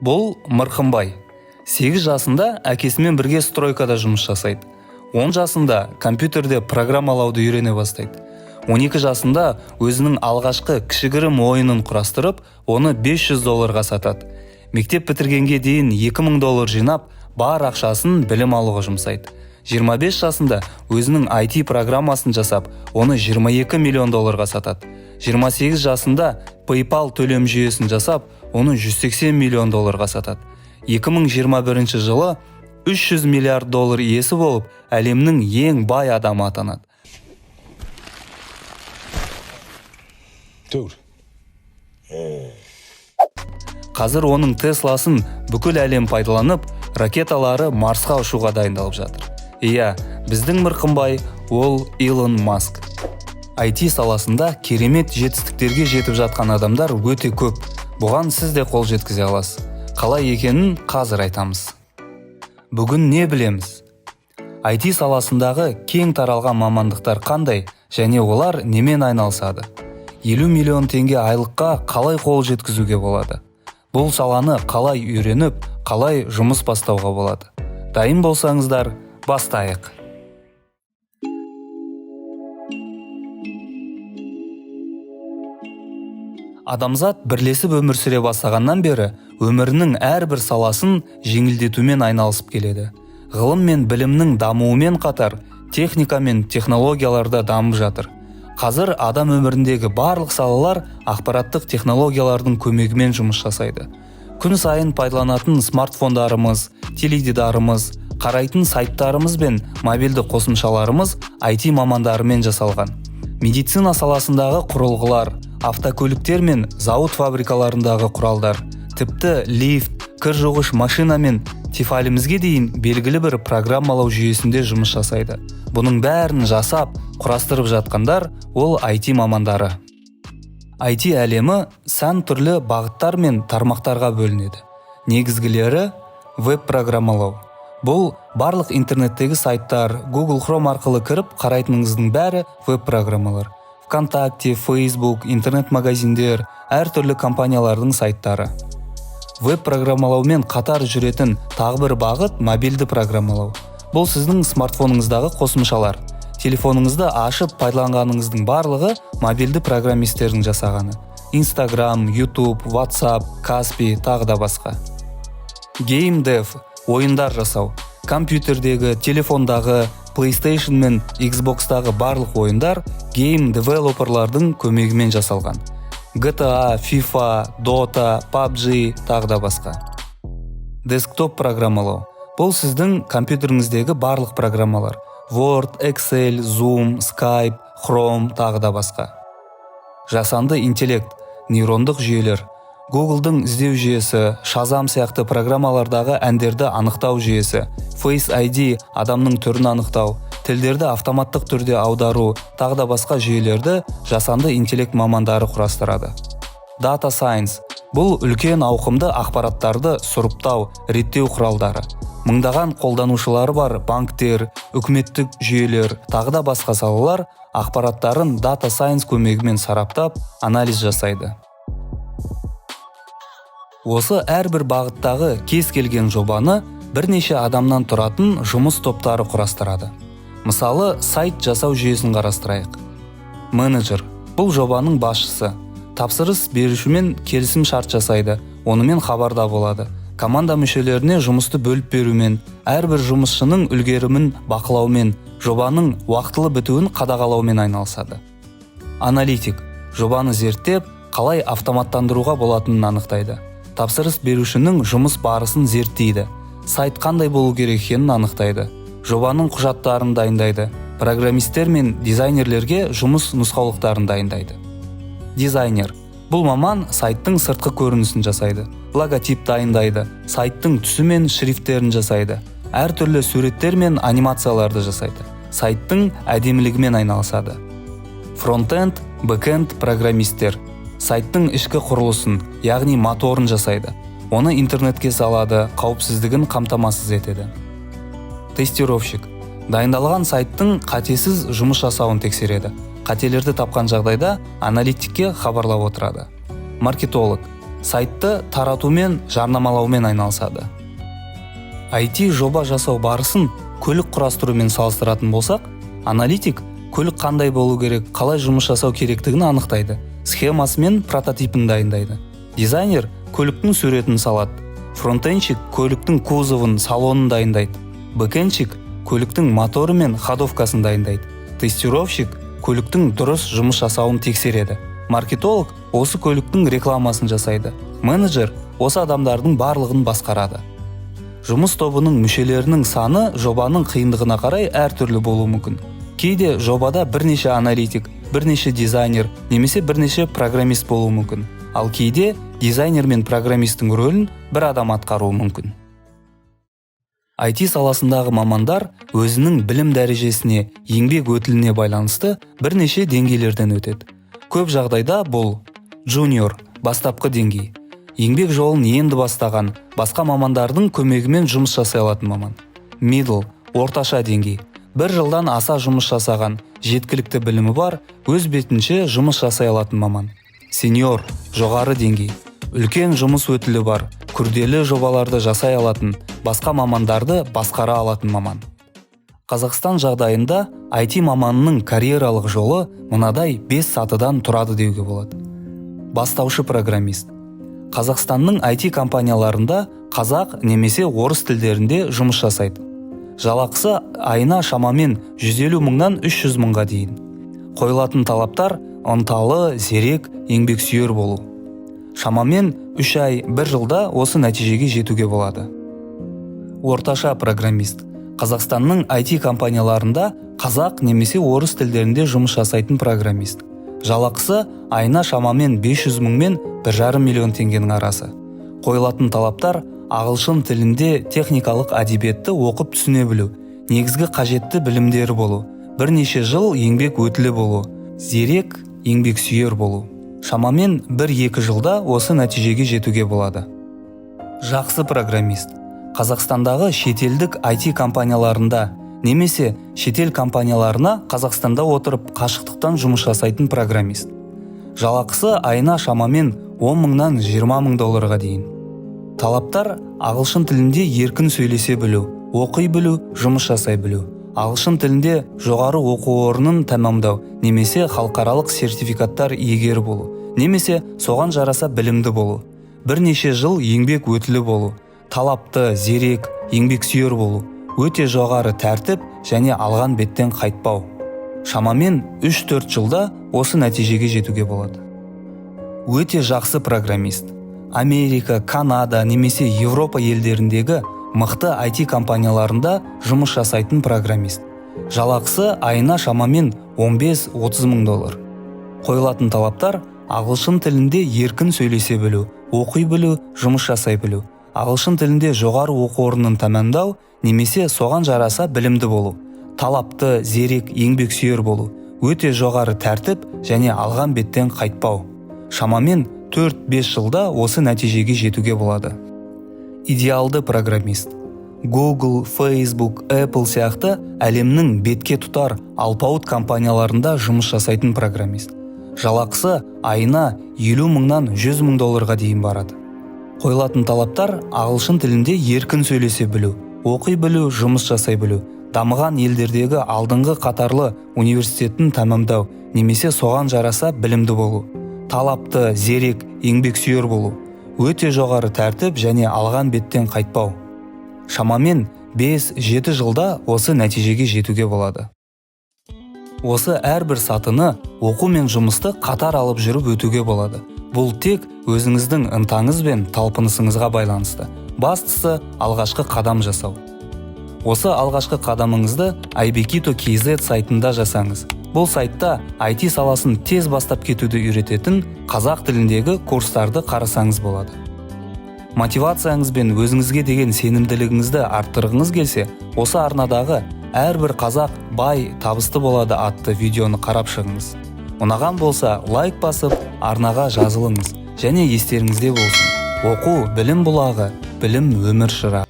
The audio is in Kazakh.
Бұл Мырқымбай. 8 жасында әкесімен бірге стройкада жұмыс жасайды. 10 жасында компьютерде программалауды үйрене бастайды. 12 жасында өзінің алғашқы кішігірім ойынын құрастырып, оны 500 долларға сатады. Мектеп бітіргенге дейін 2000 доллар жинап, бар ақшасын білім алуға жұмсайды. 25 жасында өзінің IT программасын жасап, оны 22 миллион долларға сатады. 28 жасында PayPal төлем жүйесін жасап, оны 180 миллион долларға сатады. 2021 жылы 300 миллиард доллар иесі болып, әлемнің ең бай адамы атанады. Dude. Қазір оның Тесласын бүкіл әлем пайдаланып, ракеталары Марсқа ұшуға дайындалып жатыр. Иә, біздің Мырқымбай ол Илон Маск. IT саласында керемет жетістіктерге жетіп жатқан адамдар өте көп. Бұған сіз де қол жеткізе аласыз. Қалай екенін қазір айтамыз. Бүгін не білеміз? IT саласындағы кең таралған мамандықтар қандай және олар немен айналысады? 50 миллион теңге айлыққа қалай қол жеткізуге болады? Бұл саланы қалай үйреніп, қалай жұмыс бастауға болады? Дайын болсаңыздар, бастайық. Адамзат бірлесіп өмір сүре бастағаннан бері өмірінің әрбір саласын жеңілдетумен айналысып келеді. Ғылым мен білімнің дамуымен қатар техника мен технологиялар да дамып жатыр. Қазір адам өміріндегі барлық салалар ақпараттық технологиялардың көмегімен жұмыс жасайды. Күн сайын пайдаланатын смартфондарымыз, теледидарымыз, қарайтын сайттарымыз бен мобильді қосымшаларымыз IT мамандарымен жасалған. Медицина саласындағы құрылғылар, автокөліктер мен зауыт фабрикаларындағы құралдар, тіпті лифт, кір жуғыш машина мен тефалімізге дейін белгілі бір программалау жүйесінде жұмыс жасайды. Бұның бәрін жасап, құрастырып жатқандар ол IT мамандары. IT әлемі сан түрлі бағыттар мен тармақтарға бөлінеді. Негізгілері веб-программалау. Бұл барлық интернеттегі сайттар, Google Chrome арқылы кіріп қарайтыныңыздың бәрі веб-программалар. ВКонтакте, Facebook, интернет-магазиндер, әртүрлі компаниялардың сайттары. Веб-программалаумен қатар жүретін тағы бір бағыт мобильді программалау. Бұл сіздің смартфоныңыздағы қосымшалар. Телефоныңызды ашып пайдаланғаныңыздың барлығы мобильді программистердің жасағаны. Instagram, YouTube, WhatsApp, Kaspi тағы да басқа. Game Dev ойындар жасау. Компьютердегі, телефондағы, PlayStation мен Xbox'тағы барлық ойындар гейм девелоперлардың көмегімен жасалған. GTA, FIFA, Dota, PUBG тағы да басқа. Десктоп программалау. Бұл сіздің компьютеріңіздегі барлық программалар. Word, Excel, Zoom, Skype, Chrome тағы да басқа. Жасанды интеллект, нейрондық жүйелер, Google'дың іздеу жүйесі, Shazam сияқты программалардағы әндерді анықтау жүйесі, Face ID адамның түрін анықтау, тілдерді автоматтық түрде аудару, тағы да басқа жүйелерді жасанды интеллект мамандары құрастырады. Data Science бұл үлкен ауқымды ақпараттарды сұрыптау, реттеу құралдары. Мыңдаған қолданушылары бар банктер, үкіметтік жүйелер, тағы да басқа салалар ақпараттарын Data Science көмегімен сараптап, анализ жасайды. Осы әрбір бағыттағы кез келген жобаны бірнеше адамнан тұратын жұмыс топтары құрастырады. Мысалы, сайт жасау жүйесін қарастырайық. Менеджер бұл жобаның басшысы. Тапсырыс берушімен келісім шарт жасайды, онымен хабарда болады. Команда мүшелеріне жұмысты бөліп берумен, әрбір жұмысшының үлгерімін бақылаумен, жобаның уақытылы бітуін қадағалаумен айналысады. Аналитик жобаны зерттеп, қалай автоматтандыруға болатынын анықтайды. Тапсырыс берушінің жұмыс барысын зерттейді. Сайт қандай болу керек екенін анықтайды. Жобаның құжаттарын дайындайды. Программистер мен дизайнерлерге жұмыс нұсқаулықтарын дайындайды. Дизайнер. Бұл маман сайттың сыртқы көрінісін жасайды. Логотип дайындайды, сайттың түсі мен шрифттерін жасайды. Әртүрлі суреттер мен анимацияларды жасайды. Сайттың әдемілігімен айналысады. Фронтенд, бэкенд программистер сайттың ішкі құрылысын, яғни моторын жасайды. Оны интернетке салады, қауіпсіздігін қамтамасыз етеді. Тестировщик дайындалған сайттың қатесіз жұмыс жасауын тексереді. Қателерді тапқан жағдайда аналитикке хабарлап отырады. Маркетолог Сайтты таратумен, жарнамалаумен айналысады. IT жоба жасау барысын көлік құрастырумен салыстыратын болсақ, аналитик көлік қандай болу керек, қалай жұмыс жасау керектігін анықтайды, схемасы мен прототипін дайындайды. Дизайнер көліктің суретін салады, фронтенщик көліктің кузовын, салонын дайындайды, бэкенщик көліктің моторы мен ходовкасын дайындайды, тестировщик көліктің дұрыс жұмыс жасауын тексереді, маркетолог осы көліктің рекламасын жасайды, менеджер осы адамдардың барлығын басқарады. Жұмыс тобының мүшелерінің саны жобаның қиындығына қарай әртүрлі болуы мүмкін. Кейде жобада бірнеше аналитик, бірнеше дизайнер немесе бірнеше программист болуы мүмкін. Ал кейде дизайнер мен программисттің рөлін бір адам атқаруы мүмкін. IT саласындағы мамандар өзінің білім дәрежесіне, еңбек өтіліне байланысты бірнеше деңгейлерден өтеді. Көп жағдайда бұл джуниор, бастапқы деңгей. Еңбек жолын енді бастаған, басқа мамандардың көмегімен жұмыс жасай алатын маман. Middle, орташа деңгей. Бір жылдан аса жұмыс жасаған, жеткілікті білімі бар, өз бетінше жұмыс жасай алатын маман. Сеньор, жоғары деңгей. Үлкен жұмыс өтілі бар, күрделі жобаларды жасай алатын, басқа мамандарды басқара алатын маман. Қазақстан жағдайында IT маманының карьералық жолы мынадай 5 сатыдан тұрады деуге болады. Бастаушы программист. Қазақстанның IT компанияларында қазақ немесе орыс тілдерінде жұмыс жасайды. Жалақысы айына шамамен 150 мыңнан 300 мыңға дейін. Қойылатын талаптар: ынталы, зерек, еңбексүйер болу. Шамамен 3 ай, 1 жылда осы нәтижеге жетуге болады. Орташа программист. Қазақстанның IT компанияларында қазақ немесе орыс тілдерінде жұмыс жасайтын программист. Жалақысы айына шамамен 500 мың мен 1,5 миллион теңгенің арасы. Қойылатын талаптар: ағылшын тілінде техникалық әдебиетті оқып түсіне білу, негізгі қажетті білімдері болу, бірнеше жыл еңбек өтілі болу, зерек, еңбексүйер болу. Шамамен 1-2 жылда осы нәтижеге жетуге болады. Жақсы программист. Қазақстандағы шетелдік IT компанияларында немесе шетел компанияларына Қазақстанда отырып қашықтықтан жұмыс жасайтын программист. Жалақысы айына шамамен 10 мыңнан 20 мың долларға дейін. Талаптар: ағылшын тілінде еркін сөйлесе білу, оқи білу, жұмыс жасай білу, ағылшын тілінде жоғары оқу орнын тәмамдау немесе халықаралық сертификаттар иегері болу, немесе соған жараса білімді болу, бірнеше жыл еңбек өтілі болу, талапты, зерек, еңбексүйер болу, өте жоғары тәртіп және алған беттен қайтпау. Шамамен 3-4 жылда осы нәтижеге жетуге болады. Өте жақсы программист. Америка, Канада немесе Европа елдеріндегі мықты IT компанияларында жұмыс жасайтын программист. Жалақысы айына шамамен 15-30 мың доллар. Қойылатын талаптар: ағылшын тілінде еркін сөйлесе білу, оқи білу, жұмыс жасай білу, ағылшын тілінде жоғары оқу орнын тәмамдау немесе соған жараса білімді болу, талапты, зерек, еңбексүйер болу, өте жоғары тәртіп және алған беттен қайтпау. Шамамен 4-5 жылда осы нәтижеге жетуге болады. Идеалды программист. Google, Facebook, Apple сияқты әлемнің бетке тұтар алпауыт компанияларында жұмыс жасайтын программист. Жалақысы айына 50 мыңнан 100 мың долларға дейін барады. Қойылатын талаптар: ағылшын тілінде еркін сөйлесе білу, оқи білу, жұмыс жасай білу, дамыған елдердегі алдыңғы қатарлы университетін тәмамдау немесе соған жараса білімді болу, талапты, зерек, еңбексүйер болу, өте жоғары тәртіп және алған беттен қайтпау. Шамамен 5-7 жылда осы нәтижеге жетуге болады. Осы әрбір сатыны оқу мен жұмысты қатар алып жүріп өтуге болады. Бұл тек өзіңіздің ынтаңыз бен талпынысыңызға байланысты. Бастысы алғашқы қадам жасау. Осы алғашқы қадамыңызды Айбекито KZ сайтында жасаңыз. Бұл сайтта IT саласын тез бастап кетуді үйрететін қазақ тіліндегі курстарды қарасаңыз болады. Мотивацияңыз бен өзіңізге деген сенімділігіңізді арттырғыңыз келсе, осы арнадағы «Әрбір қазақ бай, табысты болады» атты видеоны қарап шығыңыз. Ұнаған болса, лайк басып, арнаға жазылыңыз және естеріңізде болсын: оқу – білім бұлағы, білім – өмір шырағы.